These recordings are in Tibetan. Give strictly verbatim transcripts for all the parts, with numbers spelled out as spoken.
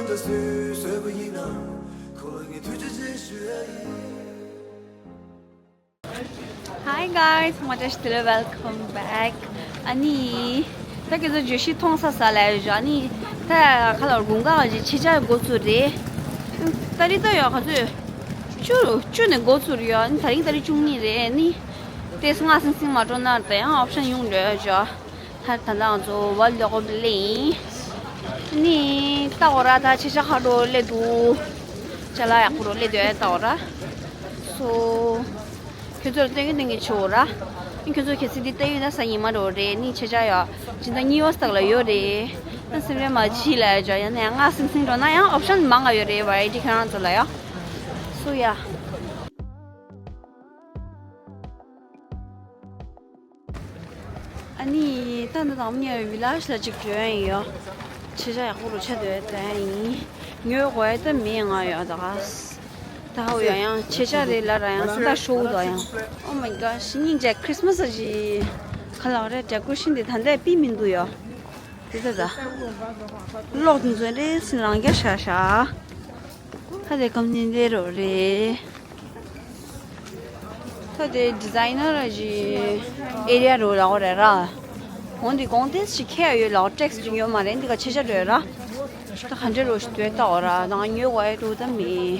ད་སུས་བཟོས་པ་ཡིན་ནམ། ཁོ་ལ་ངས་ཐུགས་རྗེ་ཆེ་ཞུ་ཡ་ཡིན། Hi guys, welcome back. ཨ་ནི། ད་ཁྱེད་ཚོ་བརྗོད་གཞི་མཐོང་ས་ས་ལ་ཡོད། ཨ་ནི། ད་ཁ་ལོར་དགུན་ཁ་གི་ཆེད་བཅར་འགོ་ཚུགས་རེད། ད་རེས་ད་ཡོད་ག་ཚོད། བཅུ་བཅུ་ནས་འགོ་ཚུགས་རེད་ཡོད། ཨ་ནི་ད་རིང་ད་རེས་བཅུ་གཉིས་རེད། ཨ་ནི། ཏེས་ང་སིང་སིང་མ་འགྲོ་ན་ད་ཡང་ཨོབ་ཤན་ཡོང་འགྲོ་ཡོད་ཅོ། ད་ད་ང་ཚོ་ཝལ་ལོ་ཀོབ་ལེ་ཡིན། ནི། ད་འོ་ར་ད་ཆེ་ཆ་ཁ་འགྲོ་སླེབས་འདུག་ཅ་ལག་ཡག་པོ་རོ་སླེབས་འདུག་ད་འོ་ར། སོ། ཁྱོད་ཚོར་སྟོན་གི་སྟོན་གི་ཆོག་ར། ཁྱོད་ཚོ་གལ་སྲིད་འདི་ལྟ་ཡོད་ན་ས་ཉི་མ་རོ་རེད། ནི་ཆེ་ཆ་ཡོད། ཇི་ལྟར་ཉི་ཡོ་སྟག་ལ་ཡོད་རེད། ན་སེམས་རེ་མ་ཕྱི་ལ་ཡོད་ཅོ། ཡང་ན་ཡང་ང་སིང་སིང་འགྲོ་ན་ཡང་ཨོབ་ཤན་མང་ང་ཡོད་རེད། ཝ་རའི་ཊི་ཁྱེད་རང་ཚོ་ལ་ཡོད། སོ་ཡ། ཨ་ནི། ད་ནི་དང་མཉམ་ཝི་ལཱཇ་ལ་ཅིག་འགྲོ་ཡ་ཡིན་ཡོ། ཆེ་ཆ་ཡག་པོ་རུ་ཆ་འདོད་ད་ཡིན། ཉོ་དགོས་ད་མེད་ང་ཡོ་ད་ག་ད་ཧ་ཡ་ཡང་ཆེ་ཆ་རེད་ལ་ར་ཡང་ད་ཤོག་ད་ཡང་། Oh my god, ཤི་སྙིང་རྗེ། ཁྲིས་མ་སི་ཞིག་ཁ་ལག་རེད། ཌེ་ཀོ་རེ་ཤན་དེ་ད་ལྟ་པི་མི་འདུག་ཡོ། དེ་ད་ད་གློག་དེ་ཚོ་རེད་སི་རང་རྒྱ་ཤ་ཤ། ད་དེ་ཀམ་ནི་འདི་རོ་རེད། ད་དེ་ཌི་ཛའི་ནར་གྱི་ཨེ་རི་ཡ་རོ་ལའོ་རེད་ར། འོན་ཏེ་གོང་ཏེས་ཞིག་ཁྱེར་ཡོད་ལའོ། ཊེག་སི་ཅིག་ཡོད་མ་རེད། འདི་ག་ཆེ་ཆ་འགྲོ་ར། ད་ག་འདྲ་རོ་ཞིག་འདོད་ལྟ་འོ་ར། ད་ཉོ་བ་ཡ་འགྲོ་ད་མི་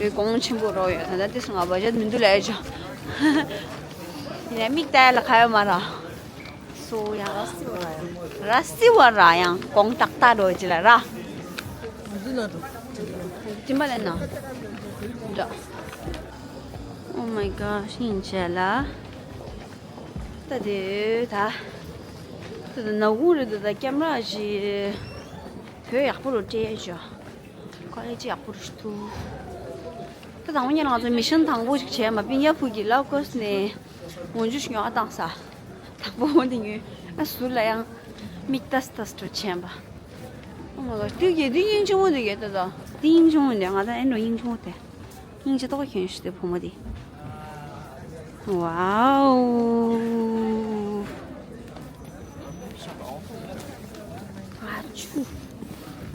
རེ་གོང་ཆེན་པོ་རོ་ཡོད། ད་ད་ཏེས་ང་བ་ཇད་མི་འདུག་ལ་ཡ་ཅོ། ཡིན་ན་མིག་ལྟ་ཡ་ལ་ཁ་ཡོད་མ་ར། སོ་ཡ། ར་སི་བ་ར་ཡང་གོང་ཏག་ཏག་འགྲོ་ཅི་ལ་ར། ཅི་མ་ལེན་ན། འདྲ། Oh my god, ཤིན་ཆེ་ལ། ད་དེ་ད། ད་དེ་ནག་ཁུང་རེད་ད། ད་ཀེམ་ར་ཞིག་བོད་ཡག་པོ་རུ་སྤྲད་ཤོག་ཀོ་ལི་ཊི་ཡག་པོ་རུ་ཞིག་འདུག་ད་དང་པོ་ཉིད་ང་ཚོ་མི་ཤན་དང་པོ་ཞིག་བྱས་མ་པིན་ཡ་ཕུ་གི་ལ་ཀོས་ནས། འོན་ཇུ་ཉོ་བཏང་ས། དང་པོ་འོ་དེ་ཉོས། ཨ་ཟུར་ལ་ཡང་། མིག་ཏས་ཏས་འགྲོ་ཆེན་པ། Oh my god, དེ་གས་དེ་སྙིང་རྗེ་མོ་དེ་གས་ད་ད། དེ་སྙིང་རྗེ་མོ་དེ་ང་ད་ཨེ་འགྲོ་སྙིང་རྗེ་མོ་དེ། སྙིང་རྗེ་ཏོག་ཁྱོད་ཤི་དེ་བུ་མོ་དེ། ཝའོ། ཨ་ཆུ།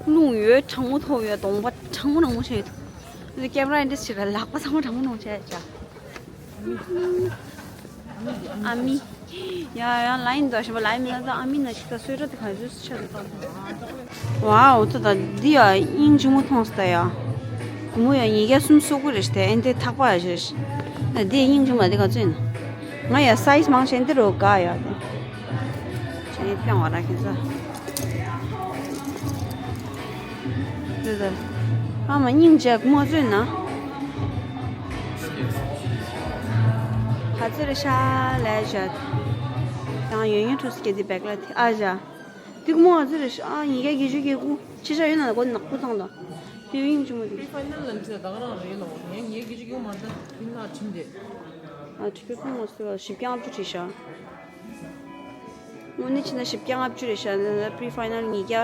རླུང་ཡོད་གྲང་མོ་ཐོག་ཡོད་གདོང་པ་གྲང་མོ་གྲང་མོ་བྱས་ཡོད། འདི་ཀེམ་ར་ཨེ་འདྲ་ཞིག་ལ་ལག་པ་ཚང་མ་གྲང་མོ་གྲང་མོ་བྱས་ཡོད་ཅག་ཨ་མི། ཡ་ཡ་ལ་ཡིན་ད་ཞིམ་པ་ལ་ཡིན་མིན་ད་ཨ་མི་ན་ཞིག་ད་སོས་ར་དེ་ག་ཞུས་ཆ་དུ་ད། ཝའོ་ད་ད་འདི་ཡ་དབྱིངས་ཆུང་ངུ་མཐོང་སི་ད་ཡ། གུ་མོ་ཡ་ཉིས་བརྒྱ་སུམ་སོ་དགུ་རེད་ཤི་དེ་ཨེ་འདི་ཐག་པ་ཡ་ཞེས། ད་འདི་དབྱིངས་ཆུང་མ་དེ་ག་ཚོད་ཡིན། ང་ཡ་སའི་ཛི་མང་ཆེན་འདི་རུ་དགའ་ཡ་དེ། ཆེ་ཕན་བ་ར་ཁྱེད་ཚོ། འདི་ད། ཨ་མ་སྙིང་རྗེ་གུ་མོ་ཚོད་ན། ཧ་ཙི་རེ་ཤ་ལས་བྱ། ཡང་ཡོད་ཡོད་ཁྲུས་སི་ཀེ་དི་བེག་ལ་དེ་ཨ་ཞ། དེ་གུ་མོ་ཧ་ཙི་རེ་ཤ་ཨ་ཉིས་བརྒྱ་བརྒྱད་ཅུ་གྱ་དགུ་ཆེ་ཤ་ཡོད་ན་གོ་ནག་པོ་ཚང་དང་། དེ་ཡིན་ཆུང་མོ་དེ། པི་རི་ཕ་ཡི་ནལ་ལ་འདི་ད་ག་རང་རེད་ལོ། ངས་ཉིས་བརྒྱད་ཅུ་གྱ་དགུ་མ་ད་ཕིན་ན་ཁྲིམས་དེ། ཨ་ཁྲི་ཁྱོད་ཁོང་མ་སུ་ལ་བཞི་བརྒྱ་ལྔ་བཅུ་བྲིས་ཤ། དངོས་གནས་བྱས་ན་བཞི་བརྒྱ་ལྔ་བཅུ་རེད་ཤག་ལ་པི་རི་ཕ་ཡི་ནལ་ཉིས་བརྒྱ་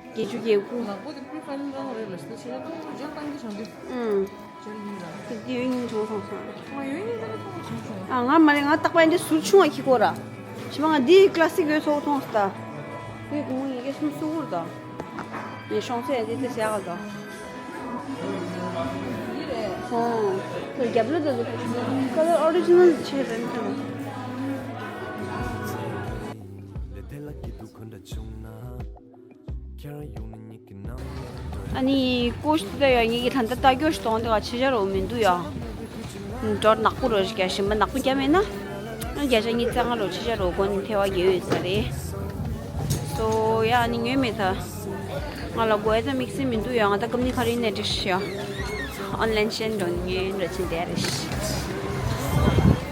བརྒྱད་ཅུ་གྱ་དགུ། ནག་པོ་དེ་པི་རི་ཕ་ཡི་ནལ་རང་རེད་ལ་ཤི་ད་ཆེ་ན་ཏོ་ཇན་ཏང་གི་བྱང་དུ། ཨུམ། ཇན་ཡིན་ལ། དེ་འདི་ཡོད་ཉིན་བྱུང་སོང་སོང་། ང་ཡོད་ཉིན་ད་ནི་ཐོག་བྱུང་བྱུང་། ཨ་ང་མ་རེད། ང་རྟག་པར་འདི་ཟུར་ཆུང་བ་ཁྱི་གོ་ར། ཞི་མ་ང་འདི་ཀ་ལ་སི་ཀི་ཡོད་ཚོགས་མཐོང་སོང་ད། དེ་གུང་ཡི་གེ་སུམ་སུ་གུར་ད། ངས་ཤོང་ཚད་འདི་ཚེ་ཟ་ག་ད། ཧོ། ཁོས་རྒྱབ་ལ་ད་ལོ། ཁ་ལར་ཨོ་རི་ཇི་ནལ་ཆེ་རེད་མི་ཐུབ། ཨ་ནི་ཀོ་ཤི་ད་ཡ་ངེད་ཀྱི་ད་ལྟ་ལྟ་སྐྱོ་ཞིག་གཏོང་དེ་བ་ཆེ་ཆ་རོ་མི་འདུག་ཡ། འགྲོ་ནག་པོ་རོ་ཞིག་ཡ་ཞིམ་པ་ནག་པོ་རྒྱ་མེད་ན། ཨ་བརྒྱ་ཆ་གཉིས་རྩ་ལྔ་རོ་ཆེ་ཆ་རོ་གོ་ནི་ཐེ་བ་རྒྱལ་ཡོད་ས་རེད། སོ་ཡ་ཨ་ནི་ཉོས་མེད་ད། ང་ལ་དགོས་ད་དམིགས་བསལ་མི་འདུག་ཡ། ང་ད་ཀམ་ནི་ཁ་རིང་ནས་འགྲིག་ཤི་ཡ། ཨོན་ལན་ཤན་འགྲོ་ནི་ཉོས་འགྲོ་ཆེན་དེ་རེད་ཤི།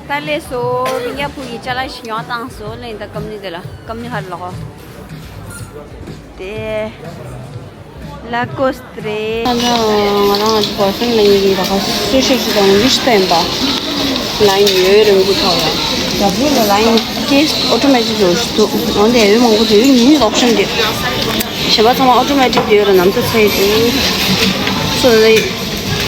ད་ལས་སོ་རིང་ཡ་ཕུ་ཡི་ཅ་ལག་ཞིག་ཉོ་བཏང་སོ་ལེན་ད་ཀམ་ནི་དེ་ལ་ཀམ་ནི་ཧར་ལོག་དེ། ལ་ཀོ་སི་ཏི་རེད། ང་རང་ང་ཚོ་བར་སེང་ལ་ཡིན་གྱི་ད་ག་སུ་ཤེས་ཤིག་དང་འདི་ཤི་ཏན་པ། ལ་ཡིན་ཡོད་རིང་པོ་ཐོག་ཡ། ལ་ཡིན་ཀེ་སི་ཨོ་ཊོ་མེ་ཊིག་འགྲོ་ཞིག་འདུག་འོན་ཏེ་ཡོད་མང་པོ་དེ་ཡོད་ཉིན་ཨོབ་ཤན་དེ། གཞན་པ་ཚང་མ་ཨོ་ཊོ་མེ་ཊིག་དེ་ཡོད་ར་ནམ་ཚ་ཚ་ཡི་དེ། སོ་ལ་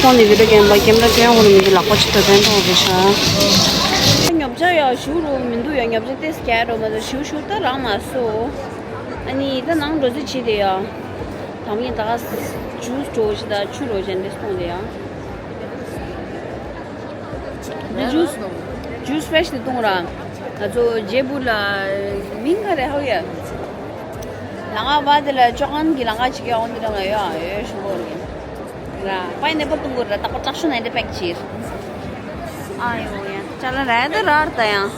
ཁོང་ནི་བི་ཌི་ཡོ་རྒན་པ་ཀེམ་ར་སྟོན་དགོས་རུ་མི་འདུག་ལག་པ་ཆུ་ད་དན་ཐོག་རེད་ཤག་ཉོ་ཆ་ཡ་ཞུ་རུ་མི་འདུག་ཡ། ཉོ་ཆ་ཏེས་རྒྱ་རོ་མ་ད་ཞུ་ཞུ་ད་རང་མ་སོ། ཨ་ནི་ད་ནང་འགྲོ་རྩིས་བྱེད་དེ་ཡ། དམ་ཡིན་ད་ག་ ཇུས་འགྲོ་ཞིག་དང་ཆུ་འགྲོ་ཞིག་འདི་གཏོང་དེ་ཡང་། འདི་ཇུས། ཇུས་ཕྲེཤ་དེ་གཏོང་ར། ང་ཚོ་རྒྱལ་པོ་ལ་མིང་ག་རེ་ཧ་ཡ། ལང་ང་བ་དེ་ལ་ཅོ་ཁན་གི་ལང་ང་ཅིག་ཡོང་འདི་ལ་ང་ཡོད་ཡོད་ཤུ་གོ་རེད། ར་པའི་ནེ་པལ་གཏོང་གོ་ར་ཏག་པ་དྲག་ཤོས་ནན་ཏེ་པེག་ཕྱིར། ཨ་ཡོ་ཡ་ཅ་ལ་ར་ད་ར་ད་ཡང་།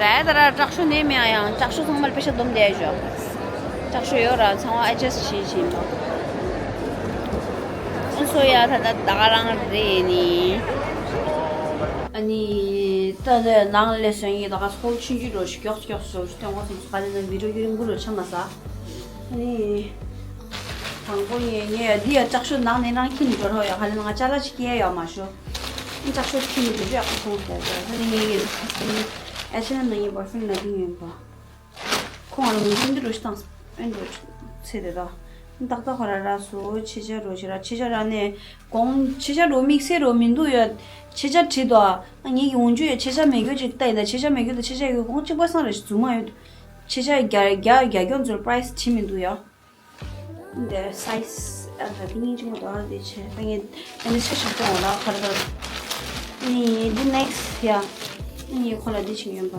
ར་ད་ར་དྲག་ཤོས་ནས་མི་ཡང་དྲག་ཤོས་ཚང་མར་པེ་ཤ་སྡོམ་དེ་ཞོ། དྲག་ཤོས་ཡོད་ར་ཚང་མ་ཨེ་ཇེ་སི་བྱེད་བཞིན་པ། ཨ་སོ་ཡ་ད་ད་ད་ག་རང་རེད་ནི། ཨ་ནི་ད་ལས་ནང་ལས་སོན་ཡི་ད་ག་སྐོར་ཆུང་ཆུང་རོ་ཞིག་མགྱོགས་མགྱོགས་ཞོ་ཞིག་སྟོན་གོ་སོང་། ག་ལས་ན་བི་ཌིའོ་རྒྱུན་རིང་པོ་རོ་ཆ་མ་ས། ཨ་ནི། དང་པོ་ངས་ངས་འདི་ཡ་ལྕགས་ཤོག་ནང་ནས་རང་ཁྱིམ་འགྲོ་རོགས་ཡ། ག་ལ་ང་ཅ་ལག་ཅིག་སྐྱེལ་ཡོད་མ་ཤོ། ལྕགས་ཤོག་ཁྱིམ་འགྲོ་ཤོག་ཡག་པོ་མཐོང་ཤག་ད་ནི་ངས་ཨེ་ཆི་ཨེན་ཨེམ་ནང་ངའི་བོའི་ཕྲེན་ཌི་ལ་འདི་ཡོད་པ། ཁོང་ང་ལ་ངོ་སྤྲོད་འདི་རུ་ཞིག་བཏང་ཨེ་འགྲོ་ཚེ་དེ་དག་ཏག་ཏག་ཁོ་ར་ར་སོ་ཆེ་ཆ་རོ་ཆེ་ར་ཆེ་ཆ་ར་ནས་གོང་ཆེ་ཆ་རོ་དམིགས་བསལ་རོ་མི་འདུག་ཡ། ཆེ་ཆ་བྲིས་དོ་ཨ། ངེད་ཀྱི་འོང་རྒྱུ་ཡ་ཆེ་ཆ་མེད་རྒྱུ་ཅིག་ལྟ་ཡིན་ད། ཆེ་ཆ་མེད་རྒྱུ་དང་ཆེ་ཆ་ཡོད་གོང་གཅིག་པ་སང་རེ་ཞིག་རྫུན་མ་ཡོད། ཆེ་ཆ་རྒྱ་རྒྱ་རྒྱ་སྐྱོང་ཚོར་པ་རའི་སི་བྲིས་མི་འདུག་ཡ། འདི་སའི་ཛི་ཨ་ད་འདི་གཉིས་ཅི་མོ་ད་འདི་ཆེ་ད་ངས་ཨ་འདི་ཆ་ཞིག་གཏོང་ལ་ཁར་ད། ནི་འདི་ནེག་སི་ཡ། ནི་ཁོ་ལ་འདི་ཆེ་ཡོན་པ།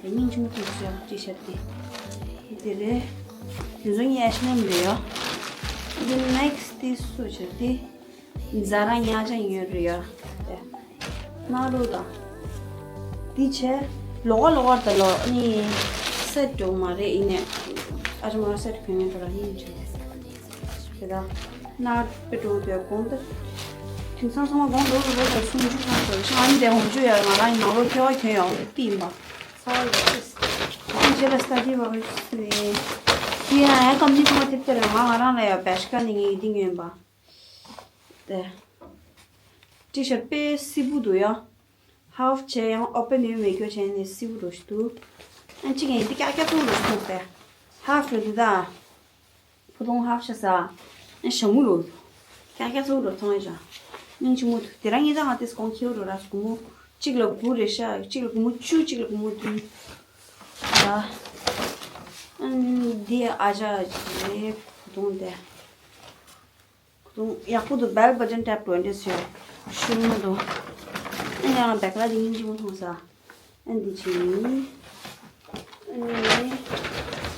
འདི་གཉིས་ཅི་མོ་ཐུག་སོ་ཡ་ཅི་ཤ་དེ། འདི་རེད། འདི་ཚོ་ངས་ཨེ་ཆི་ཨེན་ཨེམ་རེད་ཡ། འདི་ནེག་སི་འདི་སུ་ཆེ་འདི། ཛ་ར་ཉག་ཅག་ཡོད་རེད་ཡ། དེ། ནང་རུ་དང་། འདི་བྱས། ལོག་ག་ལོག་ག་དང་ལོ་ནི། སེ་ཊི་འགྲོ་མ་རེད་ཡིན་ནས། ཨ་ཅོ་མ་སེ་ཊི་གོན་ཡོད་འགྲོ་ར་ཡིན་ཅིག་དེ་དག་ནར་པེ་འགྲོ་དེ་གོང་དུ། དེང་སང་ཚང་མ་གོང་འགྲོ་རུ་རོ་དང་སུམ་ཅུ་ཙམ་འགྲོ་ཞིང་ཨ་ནི་དེ་འོང་རྒྱུ་ཡ་ང་རང་ནང་ལོ་ཁེ་བ་གྱོན་ཡོང་དེ་ཡིན་པ། ཚ་བ་ཡོད་ཅེས། ཨ་ཇེ་ལ་སྟ་ཌི་བ་རེད་ནི། དེ་ཡང་ཨ་ཀམ་ནི་ཚང་མ་དེབ་དེར་ང་ང་རང་ལ་ཡ་བེ་ཤ་ཀ་ནི་ངའི་ཡིད་ཡོན་པ། དེ། ཊི་ཤར་ཊི་དཔེ་སིལ་བུ་འདུག་ཡ། ཧབ་བྱས་ཡང་ཨོ་པན་ཡོད་མེད་སྐྱོ་བྱས་ནས་སིལ་བུ་རུ་ཞིག་འདུག་ཨ་གཅིག་ཡིན་འདི་ཀྱག་ཀྱག་ཚུགས་རུ་མཐོང་སྟེ། ཧབ་རུ་འདི་ད། ཕུ་ཐུང་ཧབ་ཤ་ས། ཨ་ཞང་མུ་རུ། ཀྱག་ཀྱག་ཚུགས་རུ་མཐོང་ཡ་ཅང་། སྙིང་ཆུང་མོ་འདུག་དེ་རང་ངེད་ཅག་ང་ཏིས་གོང་ཁེའུ་རུ་ར་སྒོར་མོ། གཅིག་ལ་དགུ་རེད་ཤག་གཅིག་ལ་སྒོར་མོ་བཅུ་གཅིག་ལ་སྒོར་མོ་བདུན། ད། ཨ་འདི་ཨ་ཅག་རེད་ཕུ་ཐུང་དེ། ཁོ་ཚོ་ཡག་པོ་འདུག་བེལ་བ་ཊན་ཊེབ་འགྲོ་འདྲ་ཟེར། ཤུགས་མ་འདུག་ཨ་ནི་ཡང་བེག་ལ་དེ་སྙིང་རྗེ་མོ་མཐོང་ས། ཨ་འདི་ཅི་ཡིན། ཨ་ནི།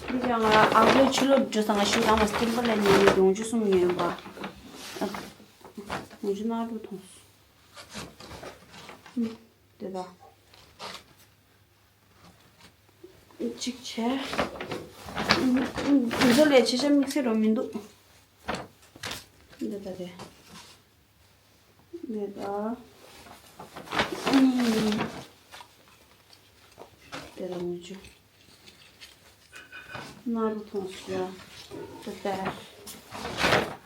འདི་ཀྱང་ང་ཨ་ལོའི་ཆུ་ལོག་འགྲོ་ས་ང་ཤུགས་དང་བ་སྟིམ་པ་ལ་ཉེ་ཉེ་ཡོང་རྒྱུ་གསུམ་ཡོད་པ། ཨ། ཡོང་རྒྱུ་ནག་འགྲོ་མཐོང་སོང་། ཨ། དེ་དག་གཅིག་བྱས། འདི་ཚོ་ལས་ཆེ་ཆ་དམིགས་བསལ་རོ་མི་འདུག་འདི་ལྟ་སྟེ། འདི་ལྟ། ཨ་ནི། དེ་ལ་ངུ་ཆུ། ནང་དུ་ཐོངས་ཤིག་ཡ། ད་ལྟ།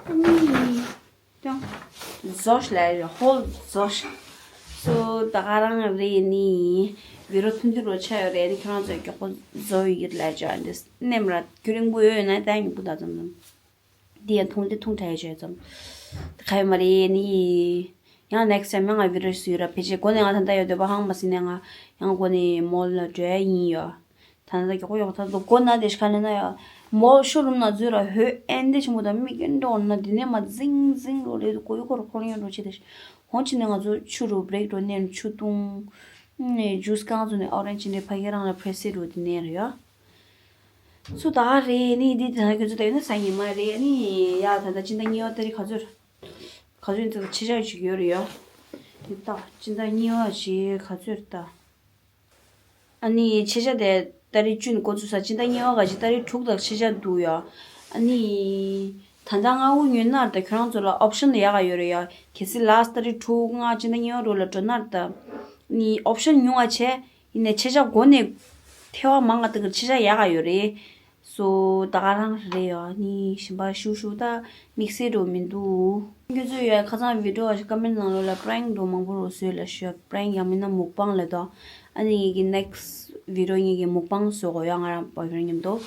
ཨ་ནི། ཀྱང་། ཟོ་ཤ་ལ་ཧོལ་ཟོ་ཤ། སོ་ད་ག་རང་རེད་ནི། བི་རོ་ཐུང་ཐུང་རོ་ཆ་ཡོད་རེད་ནི་ཁྱོད་རང་ཚོས་མགྱོགས་པོ་ཟོ་ཡི་ལ་ཅོ་འདི་ནེམ་ར་ཁྱོད་རིང་པོ་ཡོད་ན་ད་ཡིན་པོ་ད་ཙམ་ཙམ། འདི་ཡང་ཐུང་འདི་ཐུང་དྲགས་ཡོད་ཅོ་ཙམ། ད་ག་ཡོད་མ་རེད་ནི། ཡང་next time ཡང་ང་བི་རོ་ཞིག་ཡོད་ར་ཕལ་ཆེར་འགོ་ནས་ང་ད་ལྟ་ཡོད་འདོད་པ་ཧང་མ་སྲིད་ནས་ང་ཡང་འགོ་ནས་མོལ་ལ་འགྲོ་ཡ་ཡིན་ཡོད། ད་ནི་ད་མགྱོགས་པོ་མགྱོགས་པོ་ད་ལྟ་མགོ་ན་དེ་ཤ་ལེ་ན་ཡ། མོ་ཤོ་རུམ་ན་འཛུལ་ར་ཧོད་ཨེན་དེ་ཆེན་པོ་དང་མིག་ཨེན་འགྲོ་ན་དེ་ནས་མ་ཛིང་ཛིང་རོ་ལེ་དུ་གོ་ཡུ་ཁོ་རོ་ཁོ་རོ་ཡོད་འགྲོ་ཆེ་དེ་ཤ། ཧོན་ཆེ་ནས་ང་ཚོ་ཆུ་རུ་བྷི་རེག་འགྲོ་ནས་ཆུ་བཏུང་། ནས་ཇུས་གང་ཚོ་ནས་ཨོ་རེན་ཇི་ནས་ཕ་གི་རང་ལ་ཕེ་སི་རུ་དེ་ནས་རེད་ཡ། སུ་ད་རེད་ནི་དེ་དེ་ཁྱོད་ཚོ་ད་ཡོད་ན་ས་ཉི་མ་རེད་ནི་ཡ་ད་ད་ཅི་ད་ཉི་ཡོ་ད་རི་ག་ཚོད། ག་ཚོད་ཚོད་ཆེ་ཆ་ཅིག་ཡོད་རེད་ཡ། དེ་ད་ཅི་ད་ཉི་ཡོ་ཞིག་ག་ཚོད་ད། ཨ་ནི་ཕྱེད་ཀ་དེ་ཏ་རིག་བཅུ་ནས་འགོ་ཚུགས་ས་སྤྱི་ཟླ་གཉིས་པ་ག་ཅིག་ཏ་རིག་དྲུག་དང་ཕྱེད་ཀ་འདུག་ཡ། ཨ་ནི། ད་ལྟ་ང་དབུ་ཉོས་ན་ད་ཁྱོད་རང་ཚོ་ལ་ཨོབ་ཤན་ཡག་ག་ཡོད་རེད་ཡ། གལ་སྲིད་ལཱ་སི་ཏ་རིག་དྲུག་ལྔ་སྤྱི་ཟླ་གཉིས་པ་རུ་ལ་འགྲོ་ན་ད། ནི་ཨོབ་ཤན་ཉུང་བ་བྱས། ཡིན་ནའི་ཕྱེད་ཀ་འགོ་ནས་ཐལ་བ་མང་བ་དང་ཕྱེད་ཀ་ཡག་ག་ཡོད་རེད། སོ་ད་ག་རང་རེད་ཡ། ནི་ཞིམ་པ་ཤུ་ཤུ་ད་དམིགས་བསལ་འགྲོ་མི་འདུག་ཁྱོད་ཚོས་ཡ་ཁ་སང་བི་ཌིའོ་ཀ་མེན་ནང་ལོགས་ལ་པྲེང་འགྲོ་མང་པོ་རུ་བཟོས་ལ་ཞུ་ཡ། པྲེང་ཡང་མིན་ན་མུག་པང་ལ་དོ། ཨ་ནི་ངེད་ཀྱི་ནེག་སི་བི་ཌིའོ་ངེད་ཀྱི་མུག་པང་བཟོ་དགོས་ཡ་ང་རང་བོའི་ཕྲེན་ཌི་མཉམ་དུ།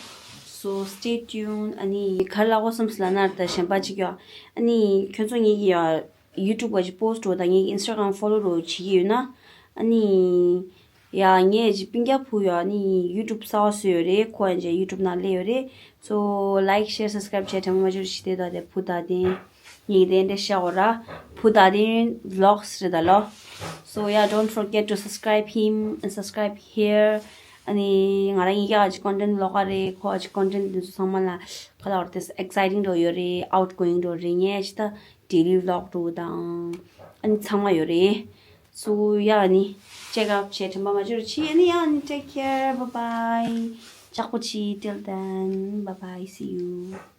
So stay tuned. ཨ་ནི་ག་རེ་ལབ་དགོས་བསམ་སོང་ལབ་ན་ད་གཞན་པ་གཅིག་ཡོད། ཨ་ནི་ཁྱོད་ཚོ་ངེད་ཀྱི་ཡ་ཡུ་ཊུབ་བ་ཅིག་པོ་སི་ཊི་འགྲོ་དང་ངེད་ཀྱི་ཨིན་སི་ཊ་གྷ་རམ་ཕོ་ལོ་རུ་བྱེད་ཀྱི་ཡོད་ན། ཨ་ནི། ཡ་ངས་ཅི་སྤུན་ཀྱག་བུ་ཡ་ནི་YouTube་གསར་པ་བཟོས་ཡོད་རེད། ཁོ་ཡང་ཅི་YouTube་ནང་སླེབས་ཡོད་རེད། So like share subscribe་བྱས་དྲན་པ་མ་བརྗེད་རོགས་བྱེད། དེ་ད་དེ་བུ་ད་དེ་ངས་དེ་འདྲ་བཤད་འོ་ར། བུ་ད་དེ་vlogs་རེད་ད་ལོ། So yeah, don't forget to subscribe him and subscribe here. ཨ་ནི་ང་རང་གཉིས་ཀ་ཅི་content་ལོག་ག་རེད། ཁོ་ཅི་content་དེ་ཚོ་ཚང་མ་ལ་ག་ལ་བར་དེ་exciting་འགྲོ་ཡོད་རེད། outgoing་འགྲོ་རེད། ངས་ཅི་ད་daily vlog་འགྲོ་དང་ཨ་ནི་ཚང་མ་ཡོད་རེད། So yeah, ཨ་ནི་check out་བྱས་དྲན་པ་མ་བརྗེད་རོགས་གྱིས། ཨ་ནི་ཡ་ཨ་ནི་take care, bye bye. ཅག་པོ་ཅི། Till then, bye bye, see you.